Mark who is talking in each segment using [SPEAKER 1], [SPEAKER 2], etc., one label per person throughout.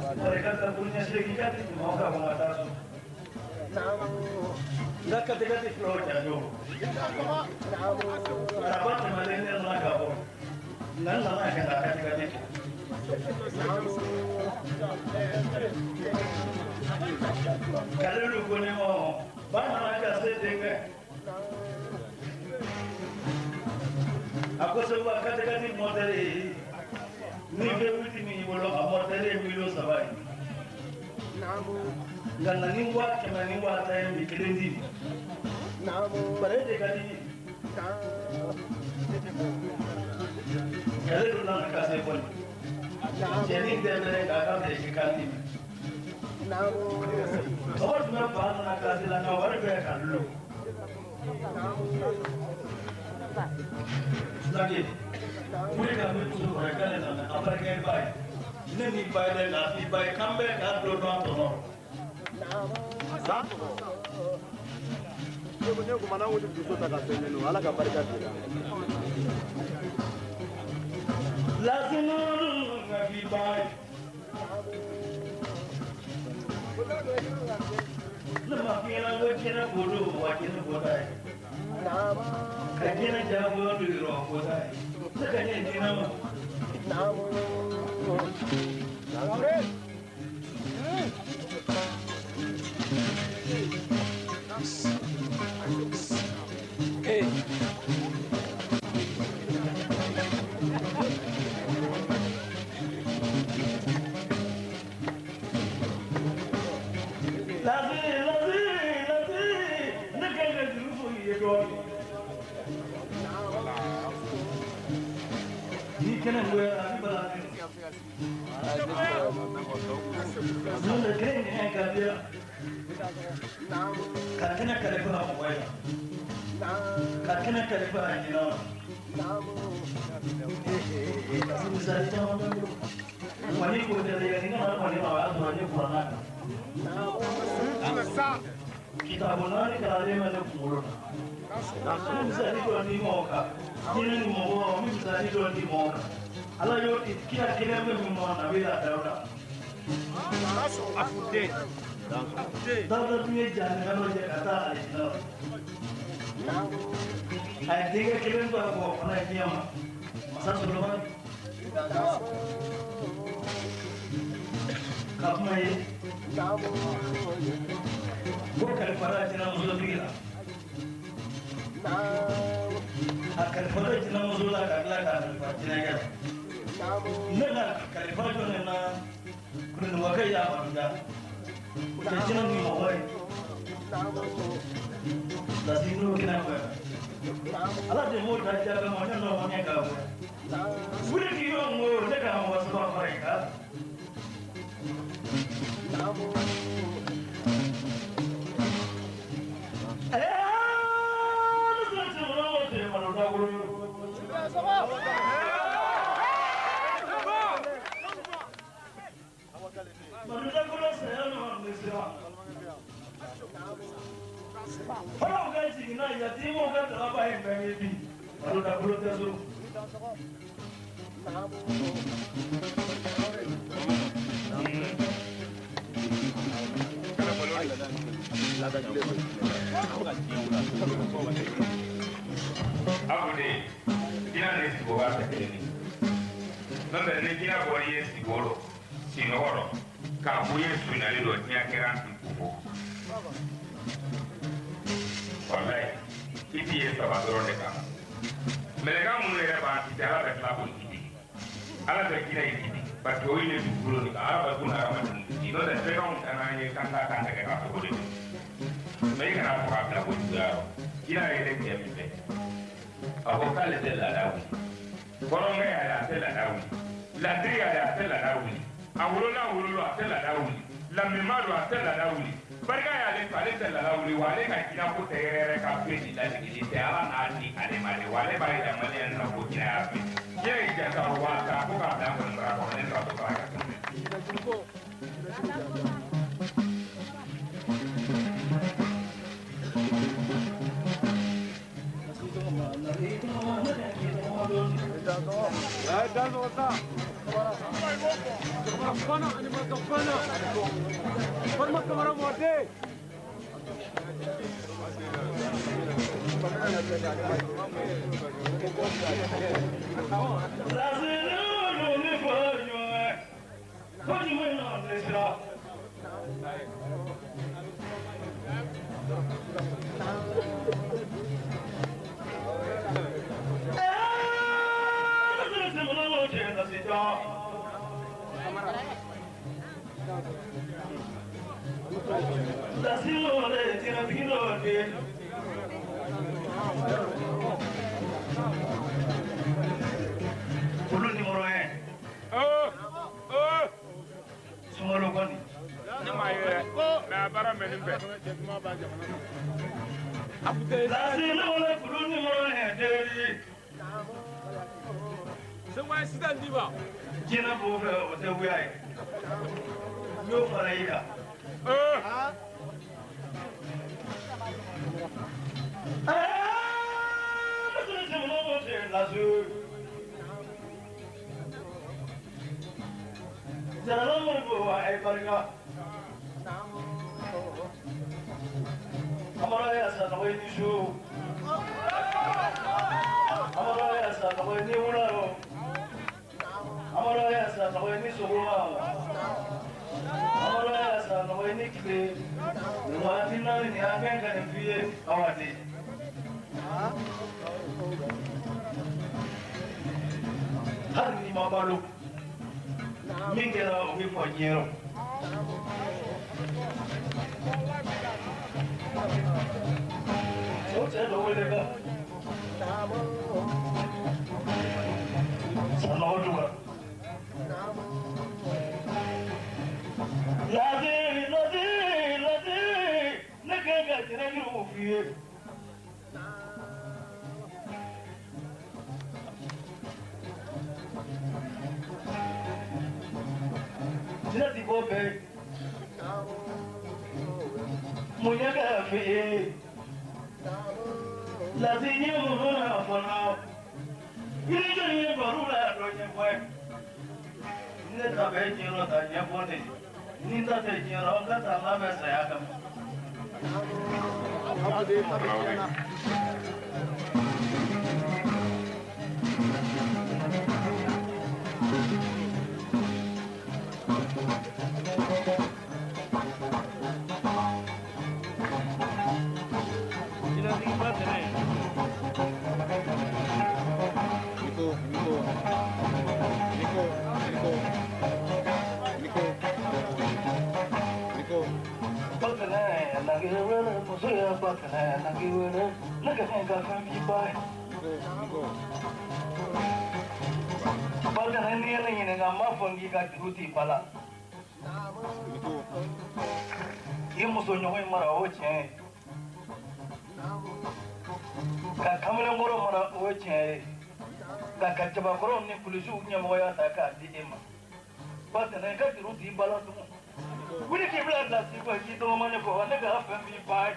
[SPEAKER 1] Ka taa ko ɲɛsegin ka ti mɔgɔ ka bɔ ka taa so. N ka katikati filɛ o janjo. Araba tɛmɛnen ne nana ka bɔ. Nka n nana ka na katikati fɔ. Kalilu ko ne ma ba nana ka se denkɛ. A ko segu a katikati mɔtɛri ye ni bɛ witi min bolo a mɔtɛri ye 3 miliyɔn ye. Nka na ni 100 000 ni 50 000 ye bi kelen di. Bari e de ka di n ye. Kalilu nana ka se kɔni. Cɛnin dɛmɛ k'a ka bilisi kan di. Tɔgɔ tun bɛ ba nana kilasi la nka wari bɛɛ ka lo. Fulakɛ, wuli ka bɛ muso kɔrɔ k'ale nana a barika ba ye. Ne ni ba ye dɛ nka i ba ye k'an bɛɛ k'a dɔ dɔn a tɔnɔ.
[SPEAKER 2] Ne ko mana wuli dusu ta ka fɛn ɲini Ala ka barika di la.
[SPEAKER 1] Lasununu nka k'i ba ye. Ne ma f'i ɲɛna ko jinɛ ko don wa jinɛ ko ta ye. Ka jinɛ jagoya don yɔrɔ ko ta ye. Ne ka ɲɛ jinɛ ma. Lazi lazi lazi ne ka ɲɛ juru fo i ye dɔɔnin. Ni kɛnɛ goyara a bɛ bala ne. N'o tɛ kɛnɛ ɲɛ ka di yan. Ka kɛnɛ kalifa mɔgɔ ye. Ka kɛnɛ kalifa a ɲinɛ ma. Misali caman bɛ n bolo. Mali ko tɛ dɛ, yanni n ka na Mali ma o y'a sɔrɔ n ye kuranna kan. Kitabu naani kalanlen bɛ ne kunkolo la. N bɛ misali dɔ di mɔgɔw kan. Jinɛ ni mɔgɔ, n bɛ misali dɔ di mɔgɔw kan. Ala y'o di kira kelen bɛ min ma Nabila Dawuda. Dawuda tun ye jahanama dɔ jɛ ka taa alijinɛ la. A ye denkɛ kelen to a kɔ o fana ye diɲɛ ma. Masa Solomani. Ka kuma ye. Ko kalifara jinɛmusotigi la. A kalifara jinɛmuso la ka tila k'a kalifa jinɛkɛ la. Ne ka kalifa jɔn na kulunubakɛ y'a faamuya. O tɛ jinɛ ni mɔgɔ ye. Lasi n'o kɛnɛ fɔ yan. Ala de m'o da jaabi ma ne nɔ ɲɛ k'a fɔ. Wuli k'i yɔ n ko ne ka mɔgɔ saba fara i kan. Fɔlɔw ka jigin n'a yatiimaw ka daraba ye fɛn ye bi malodakolo tɛ so.
[SPEAKER 3] Aw de jinɛ ni sigo b'a tɛ kelen ye n'o tɛ ni jinɛ bɔra i ye sigo rɔ sinɔgɔ rɔ k'a fɔ i ye sonyali dɔ diɲɛ kɛra k'i ko fɔ walayi i t'i ye saba dɔrɔn de kan mɛlɛka minnu yɛrɛ b'an kisi ala bɛ tila k'o kisi ala bɛ jinɛ in kisi parce que o ye dugukolo de kan ala bɛ kun hadamadenw kisi n'o tɛ fɛnw danna an ye k'an k'a kan tɛgɛ k'a sogo de don mɛ i kana fɔ k'a bila ko juguya rɔ jinɛ yɛrɛ cɛ min fɛ a ko k'ale tɛ laada wuli kɔrɔnkɛ yɛrɛ a tɛ laada wuli ladiri yɛrɛ a tɛ laada wuli a wolola wolola a tɛ laada wuli lamɛnma don a tɛ laada wuli barika y'ale fɛ ale tɛ laada wuli wa ale ka jinɛ ko tɛ yɛrɛ yɛrɛ ka fɛn ni ladegeli tɛ ala n'a di ale ma de wa ale b'a yira maliyɛn na ko jinɛ y'a fɛ jinɛ y'i janto a wa ta ko k'a bila kɔni bara kɔnɔ ne t'a to baara ka tɛmɛ.
[SPEAKER 2] Banna ani Maka banna. Farima Kamara mɔden.
[SPEAKER 1] Olu numéro 1. Sunkalo kɔni.
[SPEAKER 3] Ne m'a ye dɛ, mais a baara mɛ nin fɛ.
[SPEAKER 1] Lasi kulu numéro 1 deli.
[SPEAKER 2] Segu a ye sisan d'i ma.
[SPEAKER 1] Jinɛ b'o fɛ o tɛ wuya ye. N y'o fara i kan. Jarala Moribo a ye barika. Amara ya sanɔgɔ ye ni su. Amara ya sanɔgɔ ye ni wula o. Amara ya sanɔgɔ ye ni sɔgɔma o. Amara ya sanɔgɔ ye ni tile. Nin waati naani nin an kan ka nin f'i ye a waati. Hali n'i ma balo. Min kɛra o bɛ fɔ diɲɛ rɔ. O cɛ dɔ wele ka Sanɔgɔ Duga. Ladi ladi ladi ne kan ka jɛnɛ juruw f'i ye. Jinɛ ti bɔ bɛɛ ye. Mun ye k'a f'i ye? Lasi ye mun na fana? Yiri ye baro la dɔ ɲɛfɔ ye. Ne ta bɛ diɲɛ rɔ ta ɲɛfɔ de. Ni n ta tɛ diɲɛ rɔ n ka taa n labɛn saya kama.
[SPEAKER 2] Nico, Nico, Nico, Nico, Nico, Nico.
[SPEAKER 1] Bakana, nagiwele, musoya bakana, nagiwele, nagahanga fambi bai.
[SPEAKER 2] Nico, Nico.
[SPEAKER 1] Bakana ni ne ɲininka n b'a fɔ n k'i ka juru t'i ba la.
[SPEAKER 2] Nico.
[SPEAKER 1] I muso ɲɔgɔn in mara o tiɲɛ ye. Ka kamalenkɔrɔ mara o tiɲɛ ye. Nka ka jabakɔrɔw ni polisiw ɲɛmɔgɔya ta k'a di e ma. Ba tɛnɛ i ka juru t'i ba la tugun. Wuli k'i bila kilasi kɔ k'i tɔgɔma ne fɔ ne ka fɛn b'i ba ye.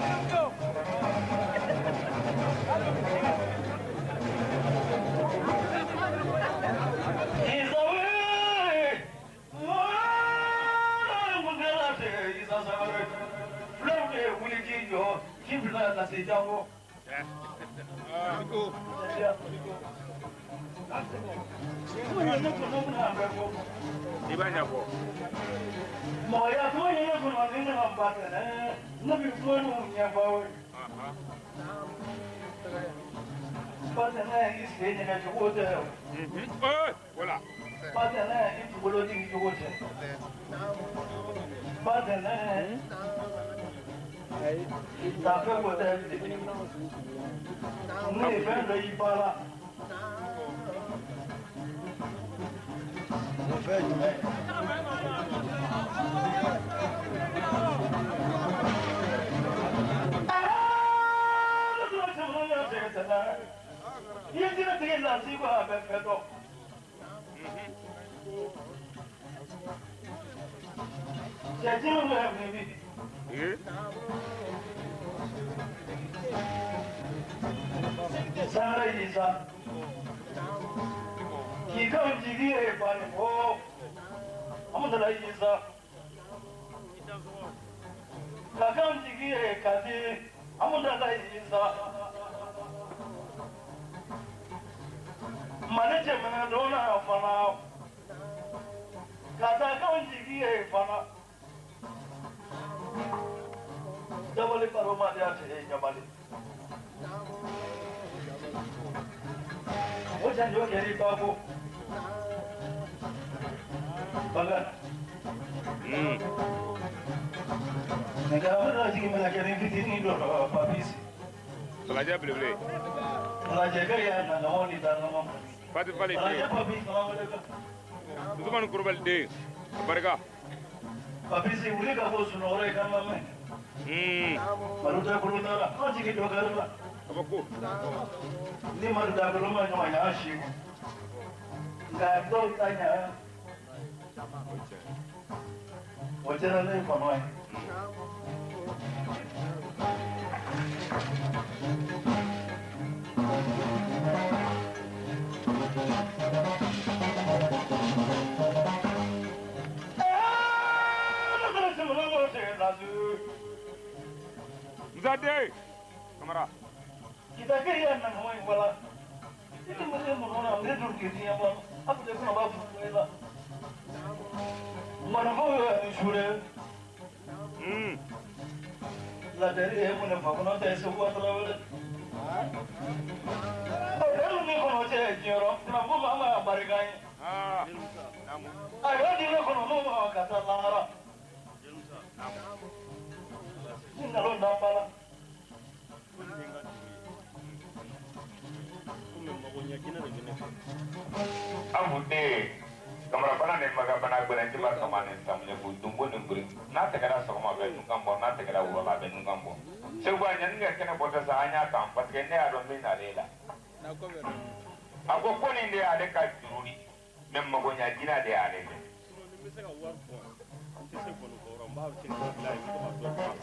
[SPEAKER 2] Nico.
[SPEAKER 3] I b'a ɲɛfɔ.
[SPEAKER 1] Mɔgɔya kuma ye ne kɔnɔ ni ne ka ba tɛnɛ ne bɛ kuma n'u ɲɛfɔ aw ye. Ba tɛnɛ i sen ɲɛgɛn cogo tɛ o.
[SPEAKER 3] Voilà.
[SPEAKER 1] Ba tɛnɛ i kunkolo jigin cogo tɛ. Ba tɛnɛ tafe ko tɛ bilen. Ne ye fɛn dɔ y'i ba la. O fɛn jumɛn ye? I ye jinɛ tigɛ lasi ko a bɛ fɛn dɔn. Cɛ jinɛ bɛ min bi. Sangare Isa. K'i kan jigi ye bani ko. Amudala Isa. Ka kan jigi ye kadi. Amudala Isa. Mali jamana donna fana. Ka taa kan jigi ye fana. Jabali baro ma de y'a cɛ jabali. O janjo kɛra i babo. Bagan. Nka an bɛna jigin mɛlɛkɛ ni fitinin dɔ papisi.
[SPEAKER 3] Falajɛ belebele.
[SPEAKER 1] Falajɛkɛ y'a na ɲɔgɔn ni da ɲɔgɔn ma.
[SPEAKER 3] Fati Fali den.
[SPEAKER 1] Falajɛ papisi salamalekun.
[SPEAKER 3] Usumani Kulubali den. A barika.
[SPEAKER 1] Papisi wuli ka bɔ sunɔgɔ ye k'an lamɛn. Malo tɛ kolon da la, an jigin dɔ kɛra la.
[SPEAKER 3] Kabako.
[SPEAKER 1] Ni malo da kolon ma ɲɔgɔn y'a si kun. Nka dɔw ta ɲa. O diyara ne ye kɔnɔ ye.
[SPEAKER 3] Musa den. Kamara.
[SPEAKER 1] Kita kiri ya nang moi wala. Itu mesti menona mesti duduk di sini apa? Aku dia kena bawa la. Mana kau ya ni sure. La dari eh mana bangun ada sebuah terlalu. Ayo ni kono cek jero, kenapa mama barikai?
[SPEAKER 3] Ah.
[SPEAKER 1] Ayo ni kono mama kata lara. Ni nalon nambala.
[SPEAKER 3] Amu den kamara bana ni maga bana gbɛrɛ ti ma kama ni samiyɛ ko donbo ni bere n'a tɛgɛra sɔgɔma a bɛ nun bɔ n'a tɛgɛra wula la a bɛ nun bɔ segu a ɲani ka kɛnɛ bɔtɔ sa an y'a kan parce que ne y'a dɔn min n'ale la a ko ko nin de y'ale ka juru di mɛ magoɲa jinɛ de y'ale fɛ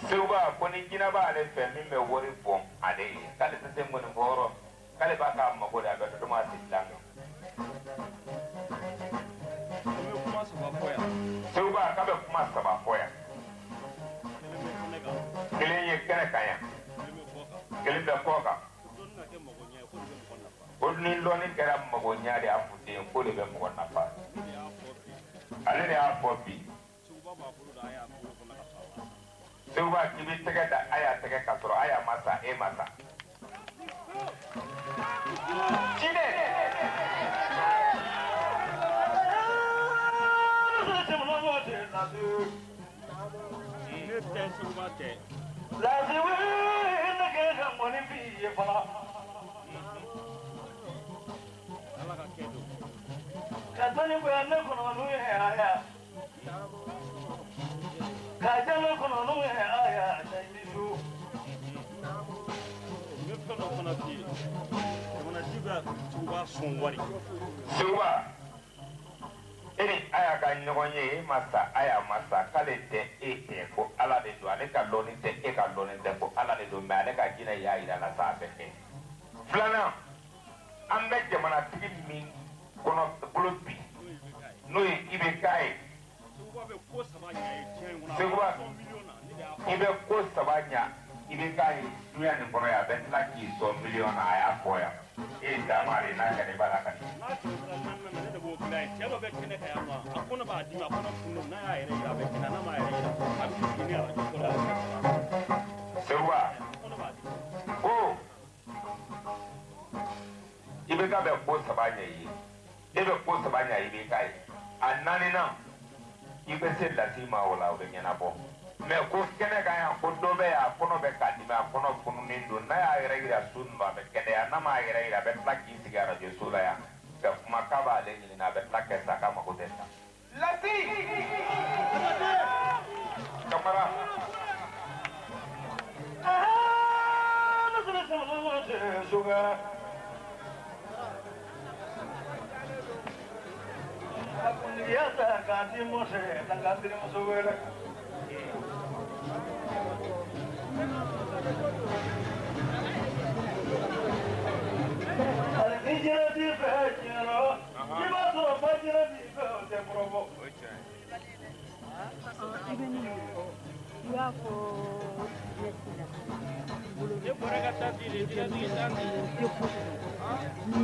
[SPEAKER 3] seguba ko ni jinɛ b'ale fɛ min bɛ wari bɔn ale ye k'ale tɛ se ŋɔni fɔyɔrɔ k'ale b'a k'a mago de a bɛ dɔ ma a ti dilan kan. Seguba k'a bɛ kuma saba fɔ yan. Kelen ye kɛnɛ kan yan. Kelen bɛ kɔ kan. Ko ni lɔnni kɛra magoɲa de a fuden k'o de bɛ mɔgɔ nafa. Ale de y'a fɔ bi. Seguba k'i bɛ tɛgɛ da a y'a tɛgɛ ka sɔrɔ a y'a ma sa e ma sa. Jinɛ.
[SPEAKER 2] Ne tɛ Seguba tɛ.
[SPEAKER 1] Laziwi ne kɛ ka mɔni f'i ye fana.
[SPEAKER 2] Ala ka kɛ don.
[SPEAKER 1] Ka dɔnni bonya ne kɔnɔ n'u ye aya. Ka ja ne kɔnɔ n'u ye aya ni su.
[SPEAKER 2] N bɛ fɛn dɔ fana f'i ye. Jamana bɛ Seguba sɔn wari.
[SPEAKER 3] Seguba. E ni aya ka ɲɔgɔn ye e ma sa aya ma sa k'ale tɛ e tɛ ko ala de don ale ka lɔnni tɛ e ka lɔnni tɛ ko ala de don mɛ ale ka jinɛ y'a yira la sa a bɛ kɛ. Filanan an bɛ jamanatigi min kɔnɔ bolo bi n'o ye IBK ye.
[SPEAKER 2] Seguba bɛ ko saba ɲa ye diɲɛ in kɔnɔ.
[SPEAKER 3] Seguba i bɛ ko saba ɲa IBK ye dunya nin kɔnɔ yan a bɛ tila k'i sɔn miliyɔn na a y'a fɔ yan. E ye taama de n'a kɛra i b'a la ka di.
[SPEAKER 2] N'a tɛmɛ sira naaninan na ne de b'o dilan ye cɛ dɔ bɛ kɛnɛ kan yan nɔ a kɔnɔ b'a dimi a kɔnɔ fununen n'a y'a yɛrɛ yira a bɛ kɛnɛ n'a m'a yɛrɛ yira a bɛ sigi ni arajo kɔrɔ a bɛ kɛnɛ.
[SPEAKER 3] Seguba ko IBK bɛ ko saba ɲɛ i ye e bɛ ko saba ɲɛ IBK ye a naaninan i bɛ se lasi ma o la o bɛ ɲɛnabɔ. Mɛ ko kɛnɛ kan yan ko dɔ bɛ yan a kɔnɔ bɛ k'a dimi a kɔnɔ fununen don n'a y'a yɛrɛ yira su ninnu a bɛ kɛnɛya n'a m'a yɛrɛ yira a bɛ tila k'i sigi arajo so la yan ka kuma k'a b'ale ɲininka a bɛ tila kɛ sa k'a mako tɛ sa. Lasi! Kamara.
[SPEAKER 4] fɔ merci la.
[SPEAKER 2] Ne bɔra ka taa di de, jinɛtigi tan di.
[SPEAKER 4] Tɛ fosi dɔn.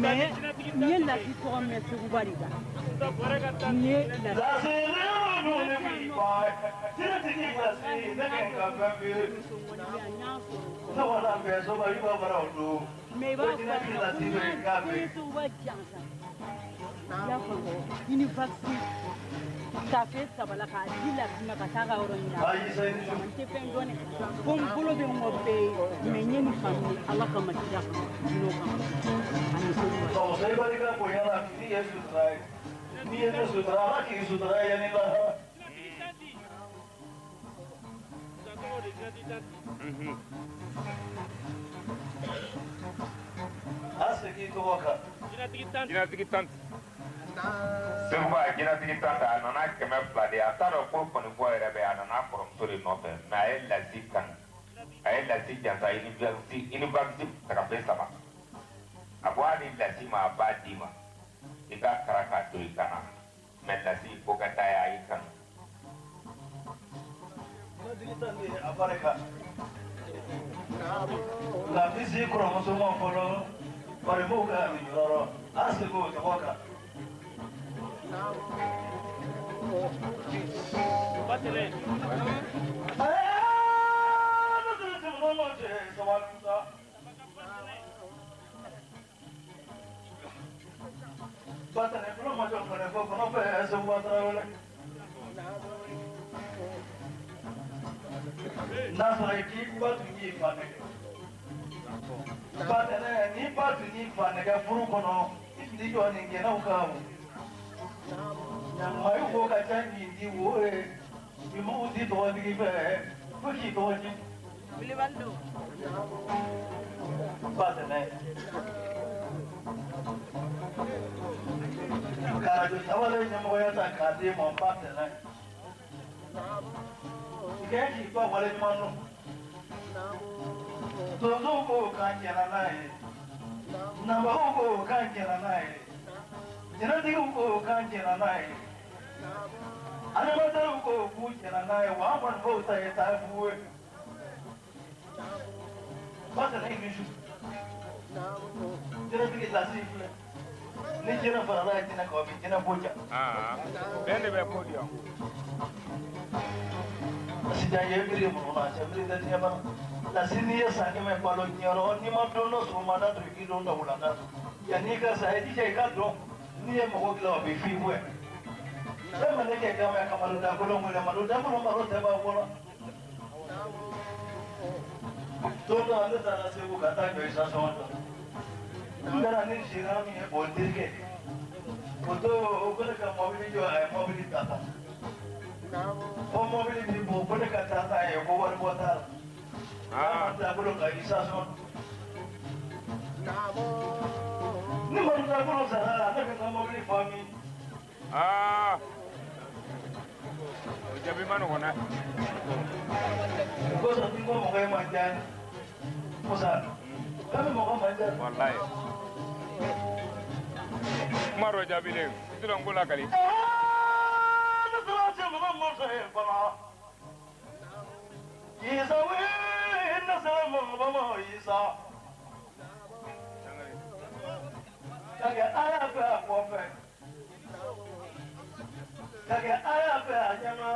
[SPEAKER 4] Mais n ye Lasi tɔgɔ mɛn Seguba de da.
[SPEAKER 2] Bɔra ka taa
[SPEAKER 4] N
[SPEAKER 2] di.
[SPEAKER 4] ye Lasi.
[SPEAKER 1] Lasi ne ma dun ne b'i ba jinɛtigi lasi ne kɛ ka fɛn feere.
[SPEAKER 4] Muso ŋɔni bɛ yan, n y'a sɔrɔ.
[SPEAKER 1] Ne wala bɛɛ soba i b'a bara o don.
[SPEAKER 4] Mais i b'a
[SPEAKER 1] Ko
[SPEAKER 4] fɔ a
[SPEAKER 1] jinɛtigi
[SPEAKER 4] ɲɛna
[SPEAKER 1] lasi
[SPEAKER 4] ko
[SPEAKER 1] bɛ
[SPEAKER 4] n
[SPEAKER 1] k'a
[SPEAKER 4] y'a ko n ye
[SPEAKER 1] fɛ.
[SPEAKER 4] Seguba jansa. I y'a faamu i ni vaccin tafe saba la k'a di Lasi ma ka taa ka yɔrɔ ɲini a
[SPEAKER 1] Ayi sa i ni su.
[SPEAKER 4] n tɛ fɛn dɔn dɛ ko n bolo bɛ n kɔ bɛɛ ye mais n ye nin faamu Ala kama kira kama jinɛw kama ani Seguba.
[SPEAKER 1] Ɔ seyibali ka bonya la n'i ye sutura ye. N'i ye ne sutura Ala k'i sutura yanni lahara.
[SPEAKER 2] Jinɛtigi tan di. Tɔgɔ de jinɛtigi tan di.
[SPEAKER 1] A segin i tɔgɔ kan.
[SPEAKER 2] Jinɛtigi tan di.
[SPEAKER 3] Jinɛtigi tan di. Seguba jinɛtigi tan a nana 200 de, a t'a dɔn ko kɔnifɔ yɛrɛ bɛ, a nana a kɔrɔmuso de nɔfɛ, mais a ye Lasi kanu, a ye Lasi jansa université tagafe saba. A ko hali Lasi ma a b'a d'i ma, i ka kara k'a to i ka na, mais Lasi ko ka taa ye a y'i kanu.
[SPEAKER 1] Jinɛtigi tan di a barika. Nka bisi kɔrɔmuso ma fɔlɔ bari m'o ka nin yɔrɔ a segin o tɔgɔ kan.
[SPEAKER 2] Batɛlɛ.
[SPEAKER 1] Batɛnɛ kulo ma jɔ kɔnɛ fɔ kɔnɔ fɛ Seguba Tarawele. N'a sɔrɔ k'i ba tun y'i fa nɛgɛ. Batɛnɛ n'i ba tun y'i fa nɛgɛ furu kɔnɔ i tun t'i jɔ nin kɛnɛw kan o. Mayi ko ka ca nin di wo ye bi mugu ti tɔgɔtigi fɛ fo k'i tɔgɔ ci.
[SPEAKER 4] Wilibali don.
[SPEAKER 1] Batɛnɛ. Karajo tabale ɲɛmɔgɔya ta k'a d'e ma Batɛnɛ. I kɛ k'i ba waleɲuman dɔn. Tonsow ko k'an jɛra n'a ye. Nabagaw ko k'an jɛra n'a ye. Jinɛtigiw ko k'an jɛra n'a ye. Animatɛriw ko k'u jɛra n'a ye wa an kɔni b'o ta ye taa fu ye. Batɛnɛ i ni su. Jinɛtigi Lasi filɛ. Ni jinɛ farala ye jinɛ kan o bɛ jinɛ bo ja.
[SPEAKER 3] Bɛn de bɛ ko di yan.
[SPEAKER 1] Sisan ye miiri mun na cɛ miiri tɛ diɲɛ bana. Lasi n'i ye san 100 balo diɲɛ n'i ma don dɔ sɔgɔmada to k'i don dɔ wulada to. Yanni i ka sa i jija i ka dɔn n'i ye mɔgɔ dilan o bɛ f'i bɔ yen. Fɛn ma ne kɛ kama ka malo dakolon wele malo dakolon malo tɛ ban fɔlɔ. Don dɔ ne taara Segu ka taa jɔ station dɔ. N taara ni sira min ye o terikɛ. O don o ko ne ka mɔbili jɔ a ye mɔbili ta ta. Ko mɔbili b'i bɔ ko ne ka taa n'a ye ko wari bɔ t'a la.
[SPEAKER 3] Aa
[SPEAKER 1] Malo dakolon ka station. Ni malo dakolon sara la ne bɛ n ka mɔbili fa min.
[SPEAKER 3] Aa o jaabi ma nɔgɔn dɛ.
[SPEAKER 1] O kosɔn ni ko mɔgɔ ye man diya Musa k'an bɛ mɔgɔ man diya.
[SPEAKER 3] Walayi. Kuma dɔ jaabilen i tɛ dɔn ko lakali.
[SPEAKER 1] Ne sera cɛ mɔgɔ mɔsɔ ye fɔlɔ. Isa wee ne sera mɔgɔ mɔ Isa. Ka kɛ ala fɛ a kɔfɛ. Ka kɛ ala fɛ a ɲɛma.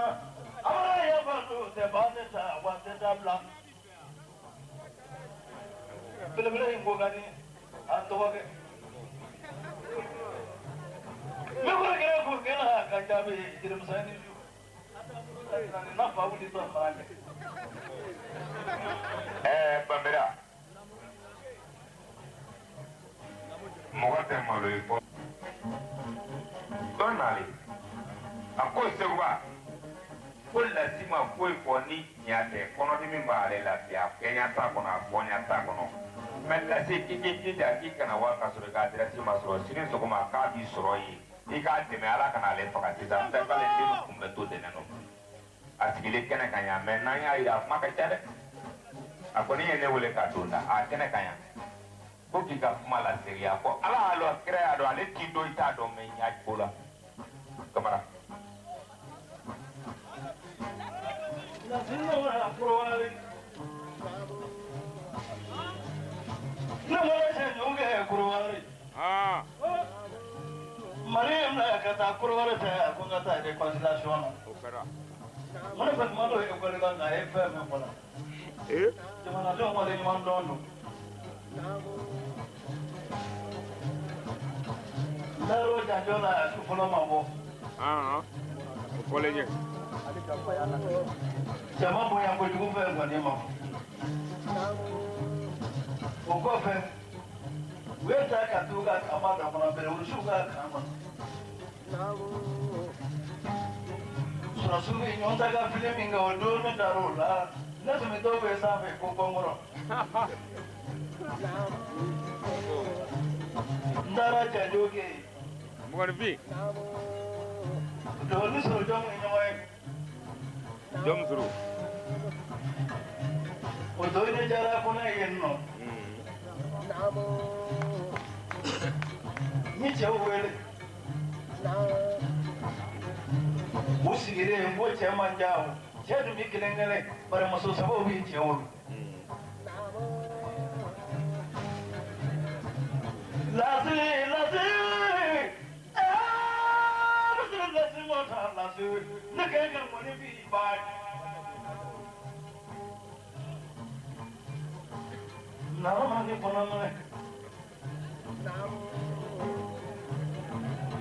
[SPEAKER 1] Ala ye bato tɛ ban tɛ ta wa tɛ dabila. Belebele in ko ka di an dɔgɔkɛ. Ne ko kɛra ko kɛra ka jaabi jelimisɛnnin su. N'a fa wuli tɔ mara kɛ.
[SPEAKER 3] Banbera. Mɔgɔ tɛ malo ye fɔ. Dɔ nalen. A ko Seguba ko Lasi ma foyi fɔ ni tiɲɛ tɛ kɔnɔdimi b'ale la bi a kɛɲa t'a kɔnɔ a bɔɲa t'a kɔnɔ. Mais Lasi k'i k'i jija k'i kana wari ka sɔrɔ i ka adresse ma sɔrɔ sini sɔgɔma k'a b'i sɔrɔ yen i k'a dɛmɛ Ala kana ale faga sisan n tɛ k'ale den kun bɛ to dɛnɛ nɔ. A sigilen kɛnɛ kan yan mais n'an y'a yira a kuma ka ca dɛ. A kɔni ye ne wele k'a don da a kɛnɛ kan yan. Ko k'i ka kuma lasegin a ko Ala y'a lɔn kira y'a dɔn ale t'i dɔn i t'a dɔn mais n y'a ko la. Kamara.
[SPEAKER 1] Ne ma se ɲɔgɔn kɛ Korowari. Mali ye bila ka taa Korowari fɛ, a ko n ka taa réconciliation na.
[SPEAKER 3] O kɛra.
[SPEAKER 1] N ko ne tuma dɔw école la, nka a ye fɛn min fɔ la. Jamanadenw wale ɲuman dɔn don. N taara o janjo la, a su fɔlɔ ma bɔ.
[SPEAKER 3] O fɔlen ye.
[SPEAKER 1] Jama bonya kojugu fɛ kɔni ma. O kɔfɛ, u ye ta ka t'u ka kama dɔ kɔnɔ, bɛrɛwurusiw ka kan kɔnɔ. Sɔrɔsiw bɛ ɲɔgɔn ta ka fili min kɛ, o don ne dar'o la, ne tun bɛ dɔw bɛ sanfɛ ko kɔnkɔrɔ. N taara janjo kɛ yen.
[SPEAKER 3] Mɔgɔninfin.
[SPEAKER 1] Dɔgɔnin sɔrɔ jɔn ye ɲɔgɔn ye.
[SPEAKER 3] Jɔn sɔrɔ.
[SPEAKER 1] O don ne jara kɔnɔ yen nɔ. Ni cɛw wele. U sigilen n ko cɛ man ca o. Cɛ dun bɛ kelen kelen, bari muso sabaw b'i cɛ wolo. Lasi lasi ee lasi mɔ ta lasi ne kɛ ka mɔni b'i ba. Nara ma ni kɔnɔ minɛ.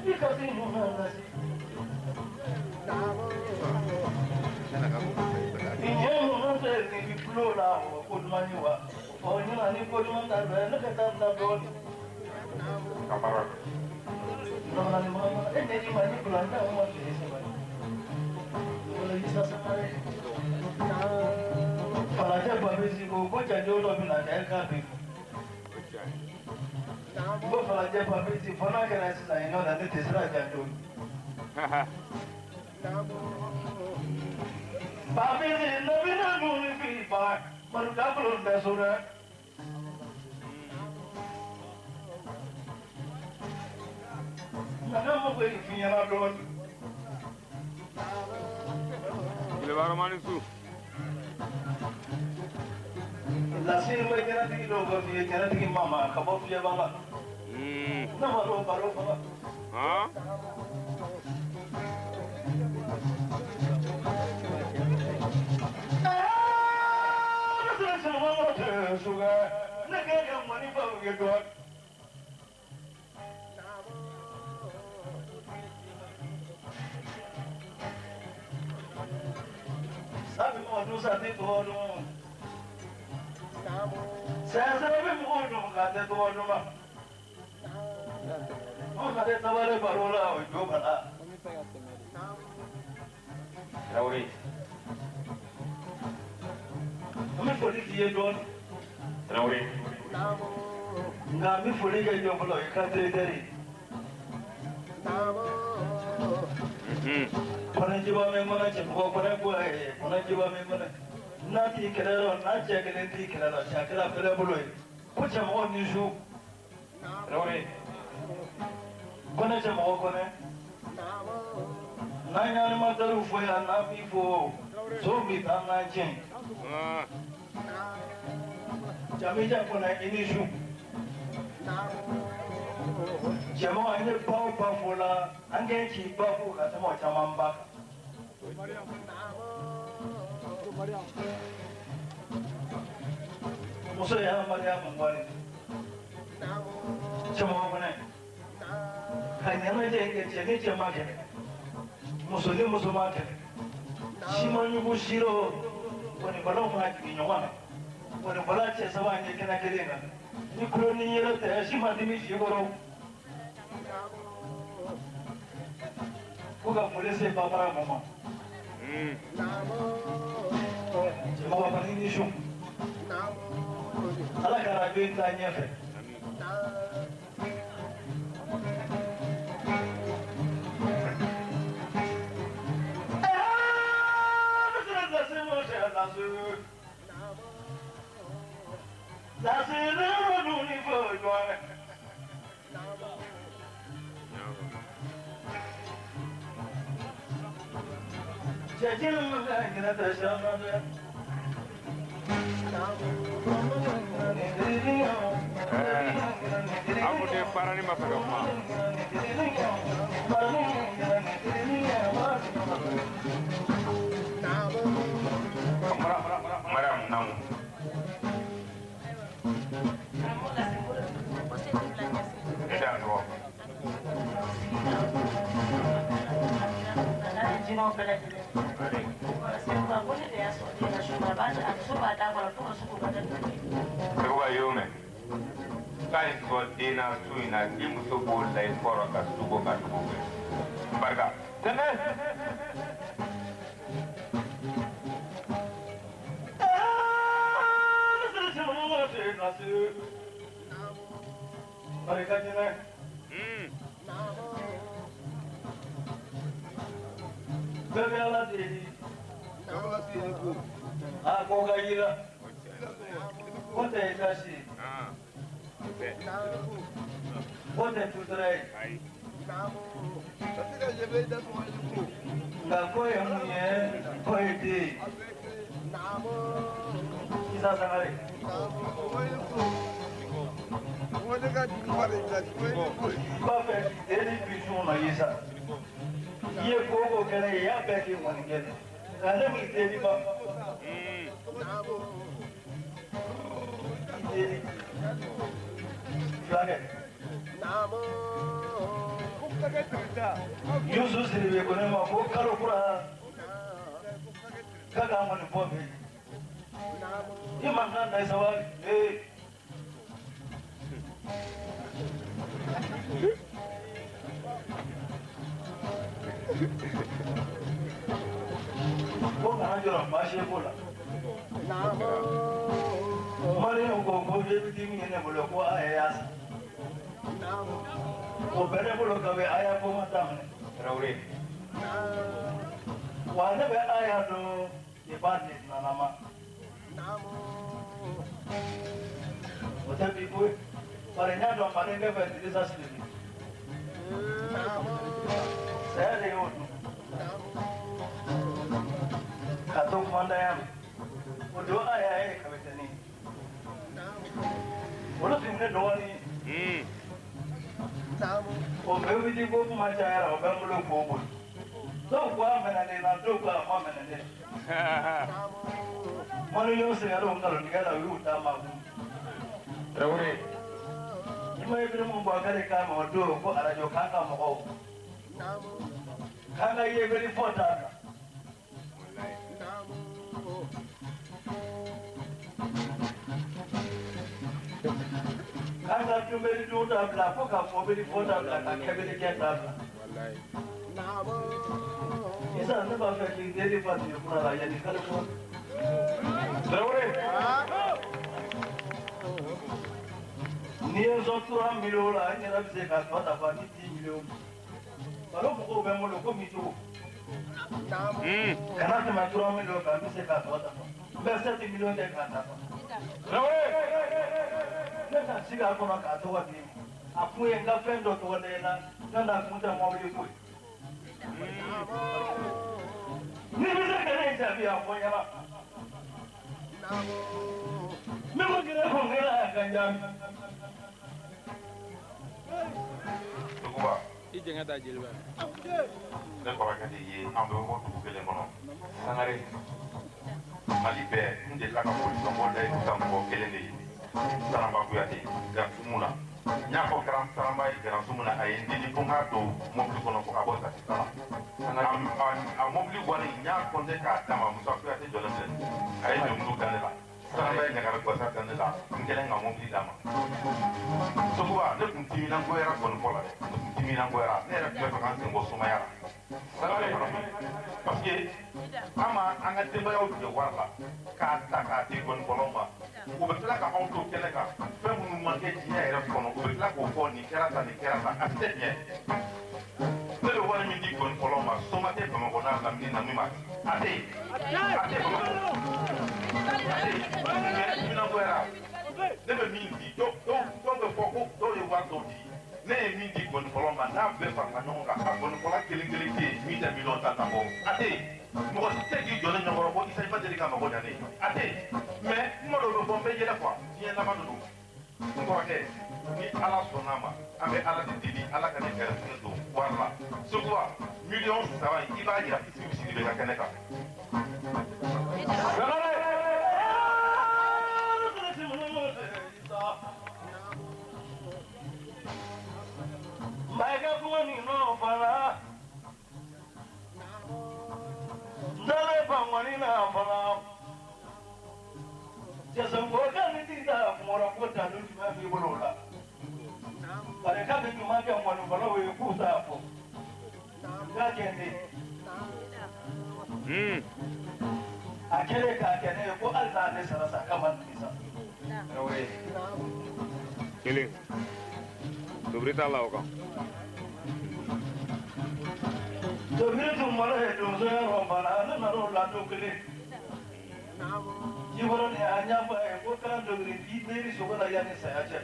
[SPEAKER 1] I ka se mun na lasi. Ìyẹn mun tɛ nin tulo la o ko duman ye wa? Ɔ ɲina ni ko duman ta bɛɛ ne ka taa bila dɔɔnin.
[SPEAKER 3] Kamara.
[SPEAKER 1] Nana ni mama e ne ni ma ni kula ne ma tile saba. Wala isa sangare. Falajɛ Babesi ko ko janjo dɔ bɛ na kɛ k'a bɛ fɔ. Ko Falajɛ Babesi fo n'a kɛra sisan yen nɔ na ne tɛ siran janjo. Babesi ne bɛ na mun fi ba maruka bulon tɛ so dɛ. Nana mɔgɔ ye fi ɲɛna dɔɔnin.
[SPEAKER 3] Tilebara su.
[SPEAKER 1] Lasi bɛ jɛnɛtigi dɔw ka f'i ye, jɛnɛtigi mama ka bɔ fiyɛba la. Ne ma dɔw baro fana. Ne tɛ sɔn tɛ sokɛ ne kɛ ka mɔni fa u ye dɔɔnin. Sabi mɔgɔ dun sa tɛ tɔgɔ dɔn. Sɛnsɛn bɛ mɔgɔw dɔn k'a tɛ tɔgɔ dɔn ma. Anw na tɛ tabale baro la o jo bala.
[SPEAKER 3] Tarawele.
[SPEAKER 1] An bɛ foli k'i ye dɔɔnin.
[SPEAKER 3] Tarawele.
[SPEAKER 1] Nka an bɛ foli kɛ jɔn fɔlɔ, o ye kan directeur ye. Kɔnɛjiba min kɔnɔ cɛmɔgɔ kɔnɛ ko kɔnɛjiba min kɔnɛ. N'a t'i kɛlɛ la, n'a cɛ kelen t'i kɛlɛ la, cɛ kɛra fɛrɛ bolo ye. Ko cɛmɔgɔ ni su.
[SPEAKER 3] Tarawele.
[SPEAKER 1] Kɔnɛ cɛmɔgɔ kɔnɛ. N'an ye animatɛriw fɔ yan, n'an b'i fo, so b'i taa n'an tiɲɛ. Jamija kɔnɛ i ni su. Cɛmɔgɔ an ye baw ba fo la, an kɛ k'i ba fo ka tɛmɛ o caman ba kan. Muso ye hadamadenya mɔgɔ de. Cɛmɔgɔ kɔnɛ. Ka ɲɛnajɛ kɛ cɛ ni cɛ ma kɛlɛ. Muso ni muso ma kɛlɛ. Si ma ɲugu si rɔ, gɔnibalaw ma jigin ɲɔgɔn na. Gɔnibala cɛ saba ye kɛnɛ kelen kan. Ni kulo ni yɛlɛ tɛ, si ma dimi si kɔrɔ. Ko ka foli se babara mɔ ma. Cɛmɔgɔ kɔni ni su. Ala ka arajo in taa ɲɛfɛ.
[SPEAKER 3] An ko den baarani ma fɛ ka kuma. Mariam naamu. E da sɔgɔ. Seguba y'o mɛn k'a ye sɔgɔ den na su in na k'i muso b'o la i kɔrɔ ka sugo ka dugu kɛ barika tɛmɛ.
[SPEAKER 1] Barika jɛnɛ. Bɛɛ bɛ Ala deli. A ko ka yira. Ko tɛ i ka si. Ko tɛ tutura ye. Nka ko ye mun ye, ko ye den ye. Isa Sangare. N b'a fɛ k'i den ni bi sun na Isa. I ye ko o ko kɛ ne ye, i y'a bɛɛ kɛ mɔnikɛ de. Nka ne m'i deli ba. I deli. Fulakɛ. Yusu Sidibe ko ne ma ko kalo kura k'a ka ŋɔni bɔ bɛ yen. I man kan na i sabali. Ee. Ko kana jɔrɔ baasi ko la. Mariam ko ko bɛ min ye ne bolo ko a y'a san. O bɛ ne bolo ka bɛ a y'a ko ma daminɛ.
[SPEAKER 3] Tarawele.
[SPEAKER 1] Wa ne bɛ a y'a dɔn i b'a di nana ma. O tɛ bi ko ye. Bari n y'a dɔn manden fɛ Dirisa Sidibe. Saya de y'o dun. Ka to kumandanya ma. O don a y'a ye kabitɛni. Olu tun ye ne dɔgɔnin ye. O bɛɛ wuli ko kuma cayara o bɛ n bolo k'o boli. Dɔw ko a mɛnɛ ne la, dɔw ko a ma mɛnɛ ne la. Maliyɛnw sɛgɛnna o nkalontigɛ la, u y'u ta makun.
[SPEAKER 3] Tarawele.
[SPEAKER 1] I ma Ibrahim Boubacar k'a ma o don ko arajo k'an ka mɔgɔw k'an ka yebeli fɔ t'a kan. K'an ka dunbeli dun dabila fo ka fɔbeli fɔ dabila ka kɛbeli kɛ dabila. Isa ne b'a fɛ k'i deli fa tile kura la yanni kalo kura.
[SPEAKER 3] Tarawele.
[SPEAKER 1] N'i ye sɔn 3 millions la, n yɛrɛ bɛ se k'a tɔ dafa ni 10 millions. Baro mɔgɔw bɛ n bolo komi cogo. Kana tɛmɛ 3 millions kan, n bɛ se k'a tɔ dafa. N bɛ 7 millions kɛ k'a dafa.
[SPEAKER 3] Tarawele.
[SPEAKER 1] Ne ka sigi a kɔnɔ k'a tɔgɔ di ma. A kun ye n ka fɛn dɔ tɔgɔ da i la, n'o tɛ a kun tɛ mɔbili ko ye. N'i bɛ se ka ne jaabi a fɔ n ɲɛna. Ne ko k'i ne ko n k'e ka n jaabi.
[SPEAKER 5] Duguba.
[SPEAKER 6] I jɛngɛ ta jeliba.
[SPEAKER 5] Ne kɔrɔkɛ de ye an bɛ bɔ dugu kelen kɔnɔ. Sangare. Mali bɛɛ n delila ka polisɔnbɔ layidu ta mɔgɔ kelen de ye. Sanaba Kuyate Garansumu na. N y'a fɔ garan Sanaba ye Garansumu na a ye n deli ko n k'a don mobili kɔnɔ ko ka bɔ taxi la. A mobili wari n y'a kɔnte k'a d'a ma Musa Kuyate jɔlen filɛ. A ye lemuru da ne la. Sanaba ye ɲagari guwasa da ne la. N kɛlen ka mobili d'a ma. Sogoba ne tun timinangoyara gɔnifɔ la dɛ. Ne tun timinangoyara ne yɛrɛ tun bɛ fɛ ka n sen bɔ sumaya la. Parce que an ma an ka denbayaw tigɛ wari la k'a ta k'a di gɔnifɔlaw ma. U bɛ tila ka anw to kɛnɛ kan fɛn minnu ma kɛ diɲɛ yɛrɛ kɔnɔ u bɛ tila k'o fɔ nin kɛra tan nin kɛra tan a tɛ ɲɛ. Ne bɛ wari min di gɔnifɔlaw ma soma tɛ Bamakɔ n'a lamini na min ma a tɛ yen a tɛ Bamakɔ a tɛ yen mais timinangoyara ne bɛ min di dɔw bɛ fɔ ko dɔw ye wari dɔw di ne Ne ye min di gɔnifɔlaw ma n'a bɛɛ farala ɲɔgɔn kan a gɔnifɔla kelen kelen tɛ yen min tɛ miliyɔn 10 ta bɔ a tɛ yen. Mɔgɔ si tɛ k'i jɔ ne ɲɛkɔrɔ ko Isa i ma deli ka mago ɲa ne ye a tɛ yen. Mais kuma dɔw bɛ fɔ n bɛ yɛlɛ quoi diɲɛ laban de don. N kɔrɔkɛ ni Ala sɔnna a ma an bɛ Ala de deli Ala ka ne gɛrɛsɛgɛ don wari la. Seguba miliyɔn 3 in i b'a jira Isimu Sidibe ka kɛnɛ kan.
[SPEAKER 1] Mbaga kuma ni no fana. Ndale bangwani na fana. Jason ko kan ni tinta kumora ko ta lu juma bi bolo la. Bare ka be juma ke ngwani bolo we ku ta fo. Ga kende. A kele ka kene ko alza ne sara sa kama ni sa.
[SPEAKER 3] Kelen. Tobiri t'a la o kan.
[SPEAKER 1] Tobiri tun mara ye donso yɔrɔ fana ne nan'o ladon kelen. Jikɔrɔ ni a ɲɛfɔ a ye ko kan tobiri k'i teri sogo la yanni saya cɛ.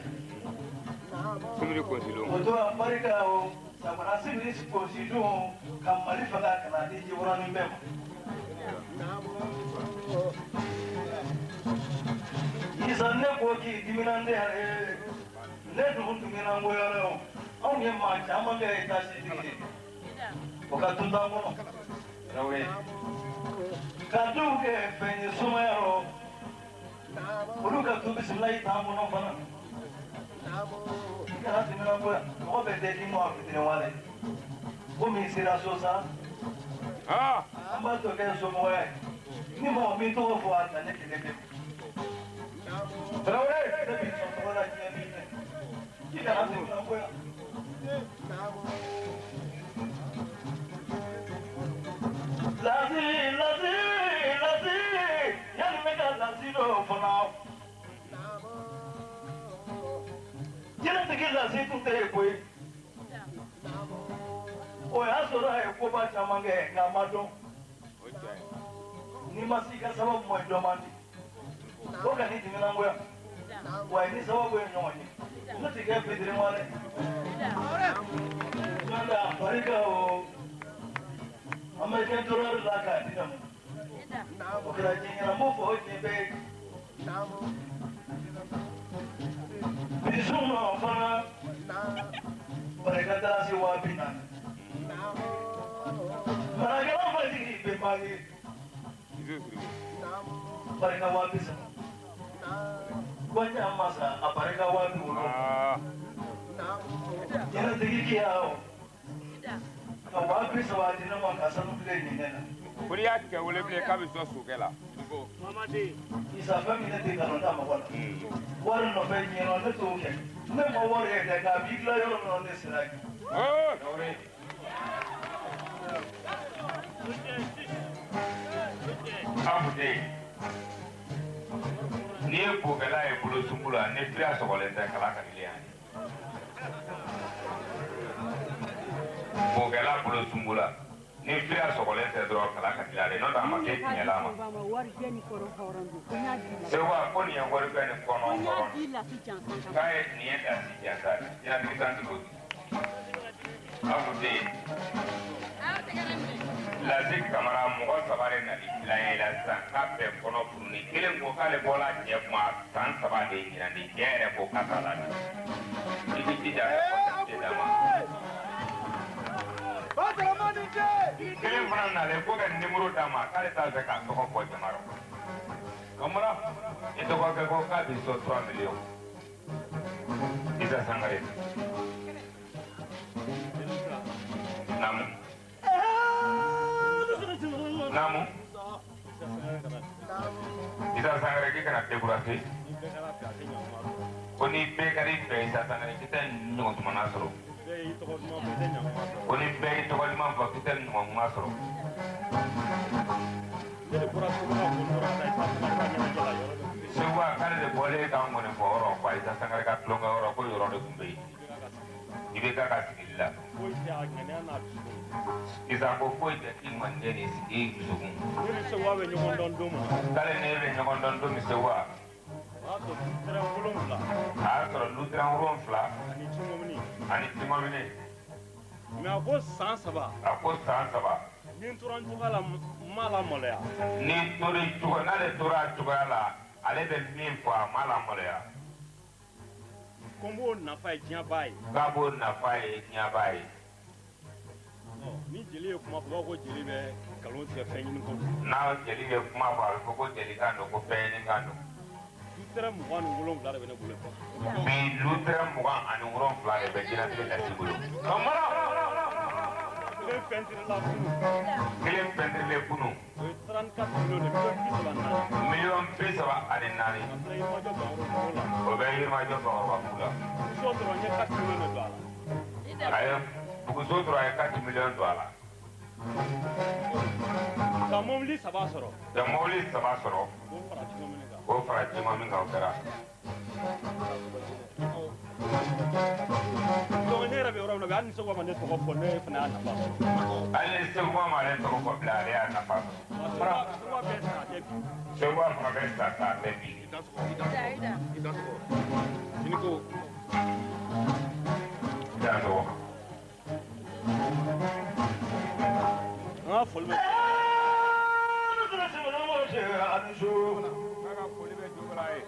[SPEAKER 3] Sibiri kɔsi don.
[SPEAKER 1] O don a barika o samara sibiri kɔsi don ka Mali faga ka na di Jikɔrɔni bɛɛ ma. Isa ne ko k'i dimina ne yɛrɛ ye. Ne dun dimina n ko yɔrɔ o anw ye maa caman kɛ Etats-Unis ye o ka tun t'an kɔnɔ. Ka dɔw kɛ fɛn ye sumaya rɔ olu ka tu bisimilayi t'an kɔnɔ fana. I kana dimina n ko yan mɔgɔ bɛɛ tɛ k'i ma fitiri wale komi i sera so sa an b'a tɔ kɛ somɔgɔya ye ni mɔgɔ min tɔgɔ fɔ a ta ne kelen pe. Tarawele ne b'i sɔn tɔgɔ la diɲɛ b'i fɛ. I kana dimina n ko yan. Lasi lasi lasi yanni ne ka lasi dɔ fana. Jinɛtigi lasi tun tɛ yen koyi. O y'a sɔrɔ a ye koba caman kɛ nka a ma dɔn. N'i ma se i ka sababu ma i dɔn man di. O ka n'i dimina n ko yan. Wa i ni sababu ye ɲɔgɔn ye. Ne tɛ kɛ fitiri ma dɛ. N'o tɛ a barika o américain dollar la k'a di ne ma. O kɛra diɲɛ ɲɛna n b'o fɔ o diɲɛ bɛɛ ye. Bisu ma fana barika taara se 40,000. Marakɛla ma jigin bɛnba ye. Barika 30,000. Gwaɲa masa a barika 70,000. Jinɛtigi kiya o. Ka 30,000 di ne ma ka sanu bilen nin ne na.
[SPEAKER 3] Ko n'i y'a tigɛ wele bilen k'a bɛ sɔn sokɛ la.
[SPEAKER 1] Isa fɛn min ne tɛ nkalon da mɔgɔ la. Wari nɔfɛ ɲɛnɔ ne t'o kɛ. Ne ma wari ye dɛ nka a b'i dilan yɔrɔ min na ne sera yen.
[SPEAKER 3] Abu den n'i ye bokɛla ye bolo sunbu la ni firiya sɔgɔlen tɛ kala ka dili yan. Bokɛla bolo sunbu la ni firiya sɔgɔlen tɛ dɔrɔn kala ka dili ale n'o tɛ a ma kɛ tiɲɛla ma. Segu ko nin ye waribɛ ni kɔnɔ hɔrɔn k'a ye nin ye lasi jansa jinɛtigi san ti ko di. Abu den Lasi Kamara mɔgɔ saba de nana dilan ye la sisan k'a bɛɛ kɔnɔ furunin kelen ko k'ale bɔra cɛ kuma san 3 de ɲinan de cɛ yɛrɛ ko k'a t'a la i b'i jija ka kɔntakite d'a ma. Kelen fana nalen ko ka nimoro d'a ma k'ale t'a fɛ k'a tɔgɔ fɔ jama rɔ. Kamara i dɔgɔkɛ ko k'a b'i sɔn 3 millions. Isa Sangare. Naamu. Naamu. Isa Sangare k'i kana découragé. Ko ni bɛɛ ka di fɛ Isa Sangare k'i tɛ ɲɔgɔn tumana sɔrɔ. Ko ni bɛɛ y'i tɔgɔ ɲuman fɔ k'i tɛ ɲɔgɔn ɲuman sɔrɔ. Segu k'ale de bɔlen k'an kɔni fɔ yɔrɔ ko Isa Sangare ka tulonkɛ yɔrɔ ko yɔrɔ de tun bɛ yen. I bɛ k'a ka sigili la. Isa ko foyi tɛ k'i ŋɔnijɛ ni i dusukun. K'ale ni e bɛ ɲɔgɔn dɔn don min Segu a y'a sɔrɔ lutiran 7 Ani jimamini.
[SPEAKER 2] Mais a ko san 3.
[SPEAKER 3] A ko san 3.
[SPEAKER 2] Ni n tora n cogoya la n m'a lamaloya.
[SPEAKER 3] Ni tori cogo n'ale tora a cogoya la ale bɛ min fɔ a m'a lamaloya.
[SPEAKER 2] Ko n b'o nafa ye diɲɛba ye.
[SPEAKER 3] K'a b'o nafa ye diɲɛba ye.
[SPEAKER 2] Ni jeli ye kuma fɔ, u b'a fɔ ko jeli bɛ nkalon tigɛ fɛn ɲini ko.
[SPEAKER 3] N'a jeli bɛ kuma fɔ a bɛ fɔ ko jeli kan don ko fɛn ɲini kan don.
[SPEAKER 2] Lutɛrɛ 27 de bɛ ne bolo.
[SPEAKER 3] Bi lutɛrɛ 27 de bɛ diɲɛlatigɛ lasi bolo. Ka mara.
[SPEAKER 2] Kelen pɛntirila kunun.
[SPEAKER 3] Kelen pɛntirilen kunun.
[SPEAKER 2] O ye 34 millions de miliyɔn 34.
[SPEAKER 3] Miliyɔn 34.
[SPEAKER 2] A filɛ Yirimajɔ Bakɔrɔbabugu la.
[SPEAKER 3] O bɛ Yirimajɔ Bakɔrɔbabugu la.
[SPEAKER 2] So dɔrɔn n ye 4 millions de don a la.
[SPEAKER 3] A ye buguso dɔrɔn a ye 4 millions don a la.
[SPEAKER 2] Ka mobili 3 sɔrɔ.
[SPEAKER 3] Ka mobili 3 sɔrɔ.
[SPEAKER 2] K'o fara jimamini kan.
[SPEAKER 3] K'o fara jimamini kan o kɛra.
[SPEAKER 2] Donc ne yɛrɛ bɛ yɔrɔ min na bi hali ni Sekuba ma ne tɔgɔ fɔ ne fana y'a nafa sɔrɔ.
[SPEAKER 3] Hali ni Sekuba ma ale tɔgɔ fɔ bilen ale y'a nafa sɔrɔ.
[SPEAKER 2] Sekuba bɛ sa tɛ bi.
[SPEAKER 3] Sekuba fana bɛ sa sa tɛ bi.
[SPEAKER 6] I dansogo, i dansogo, i dansogo. I ni ko.
[SPEAKER 3] I dansogo.
[SPEAKER 2] An ka foli bɛ.
[SPEAKER 3] K'a ka foli bɛ Jobala ye.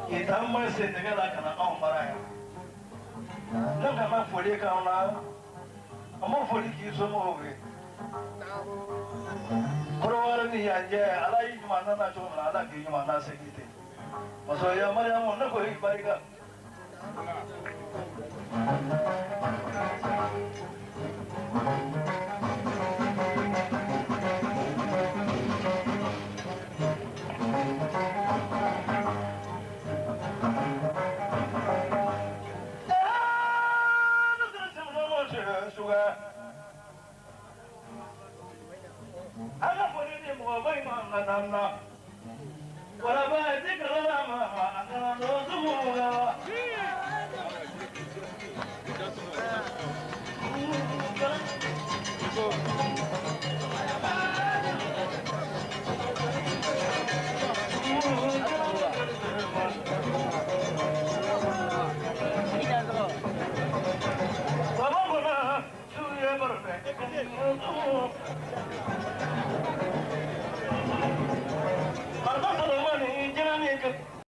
[SPEAKER 1] K'i ma se tɛgɛ la ka na anw mara yan ne kana foli k'anw na an ma foli k'i somɔgɔw ye kɔrɔwari ni yan cɛ ala y'i ɲuman nana cogo min na ala k'i ɲuman na segin ten masaya Mariyamu ne ko i barika.